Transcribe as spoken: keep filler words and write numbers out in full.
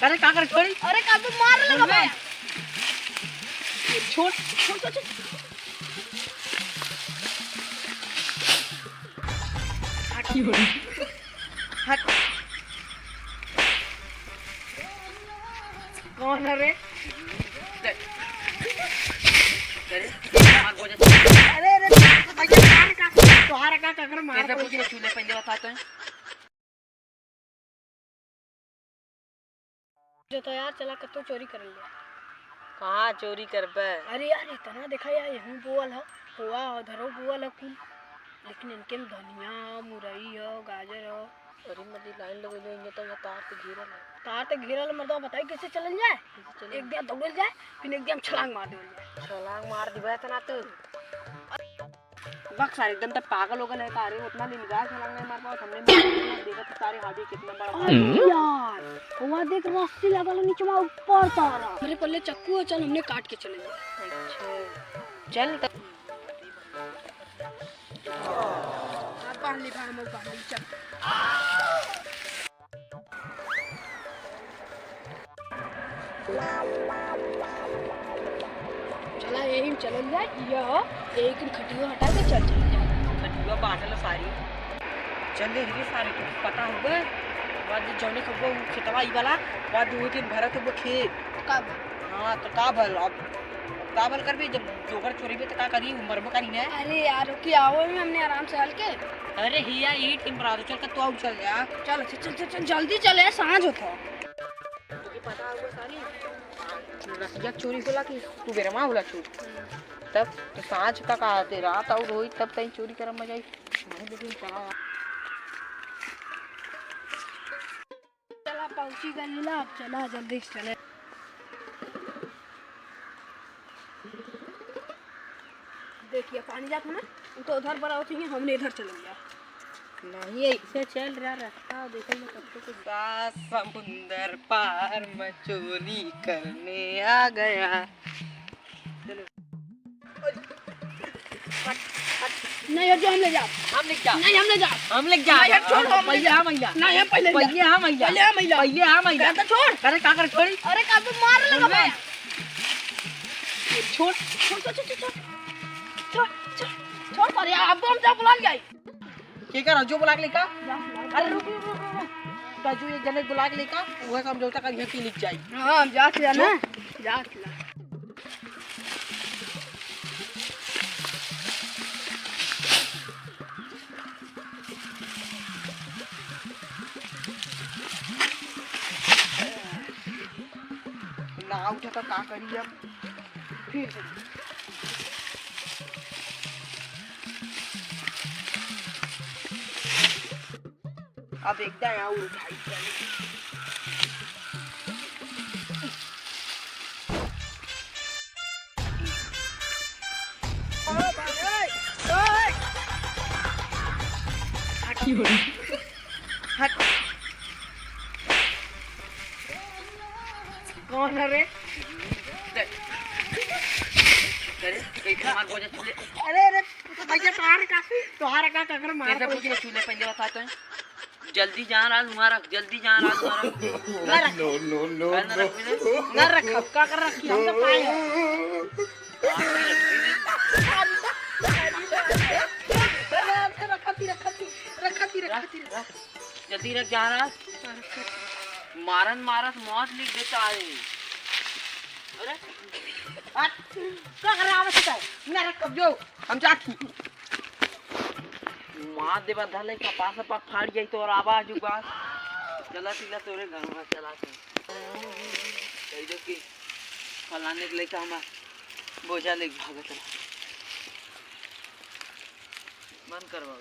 अरे का कर छोड़ी? अरे का तो मार लगा भाई। छोड़, छोड़, छोड़, छोड़। हट। हट। कौन है रे? अरे, अरे, अरे, भैया, मार का, तोहार का, का कर मार कैसे का? पूछे छूले पहले बताते हैं। जो तो यार, चला कत्तो चोरी कर लिया। कहाँ चोरी करबे? अरे यार, इतना देखा यार, यहूँ बोअल ह, हुआ उधरो बोअल ह कुल, लेकिन इनके में धनिया, मुरई ह, गाजर ह। अरे मर्दी, लाइन लगे जो, इन्हें तो यहाँ तार से घेरल है। तार से घेरल है, मर्दवा, बताई कैसे चलल जाए? कैसे चलल? एक दिया दौड़ल जाए, फिर एक दिया में छलांग मार देवल जाए। छलांग मार दिबे इतना तू। बक सारे, एकदम तक पागल हो गए है का रे? उतना निगाह छलांग नहीं मार पाओ, हमने मार दिया, देखो तो सारे हावी कितना बड़ा। अरे यार, हुआ देख, रस्सी लगल है नीचे में, ऊपर तारा। अरे पल्ले चक्कू है, चल हमने काट के चले जाए। अच्छा, चल तब। हाँ, बांध ली भाई, हम बांध ली, चल। चला, यही में चलल जाए, यह एक खटियो हटा के चल, चल जाए। खटियो बांटल सारी। चल दे रे सारे, तू पता हुआ? बाद जौने खबो खेतवा ई वाला, बाद दो दिन भरत हुआ खेत। कब? हाँ, तो का भल अब? का भल करबे, जब जोकर चोरी बे, तो का करी, मरबो करी ना। अरे यार, रुकी, आओ, में हमने आराम से हल के। अरे हिया, यही टाइम पर आ तो चल के तू आऊ चल जा। चल, चल, चल, चल, चल, जल्दी चले, सांझ होता। तुझे पता होगा सारी, रसिया चोरी होला कि तू बेरमा होला चोर। तब तो सांझ का, का आते, रात और होई, तब तई चोरी करम मजा आई। नहीं, लेकिन चला यार। चला, पहुँची गली ला, अब चला, जल्दी से चले। देखिए, पानी जात है ना, वो तो उधर बड़ा होती है, हमने इधर चल गया। नहीं, ऐसे चल रहा रास्ता, देखो ना, कब तो कुछ। सात समुंदर पार मैं चोरी करने आ गया। चलो। नहीं, ये जो हम ले जाओ। हम ले जाओ। नहीं, हम ले जाओ। हम ले जाओ। नहीं, ये छोड़, हम पहले ले जाओ। हम ले जाओ। नहीं, हम पहले ले पहले जाओ। हम ले जाओ। पहले हम ले जाओ। पहले हम ले जाओ। कहता छोड़। अरे, का कर छोड़ी? अरे, का तो मार लगा भाई। छोड़। छोड़, छोड़, छोड़, छोड़। छोड़, छोड़, छोड़, पर यार, अब हम जा बुला ले आई। के का राजू बुला के लेका? अरे रुक, रुक, रुक, रुक, रुक। राजू एक जने बुला के लेका, वह समझौता कर यहाँ की लिख जाई। हाँ, हम जात लिया ना। जो जात लिया। ना उठा तो का करी अब? फिर से। अब एकदा यहाँ उठाई चली। हट। हट। कौन है रे? अरे, अरे, भैया, तोहार का, तोहार का, ककर मार कैसे पूछे छूले पहले बता तो। जल्दी जान रहा तुम्हारा, जल्दी जान रहा तुम्हारा। ना रख। No, no, no, ना रख, ना रख, का कर रखी, हम तो पाए हैं। रखा थी, रखा थी, रखा थी, रखा थी। जल्दी रख, जा रहा। मारन मारत मौत लिख देता है। अरे, हट, का कर रहा है? ना रख, अब जो, हम जाती। मार देबा धले कपास पर फाड़ जाई तोर आवाज उबाज। चला सीधा तोरे घर में चला के। कह दो कि फलाने के लेके हमार बोझा लेके भागत रहा। बंद करवाओ।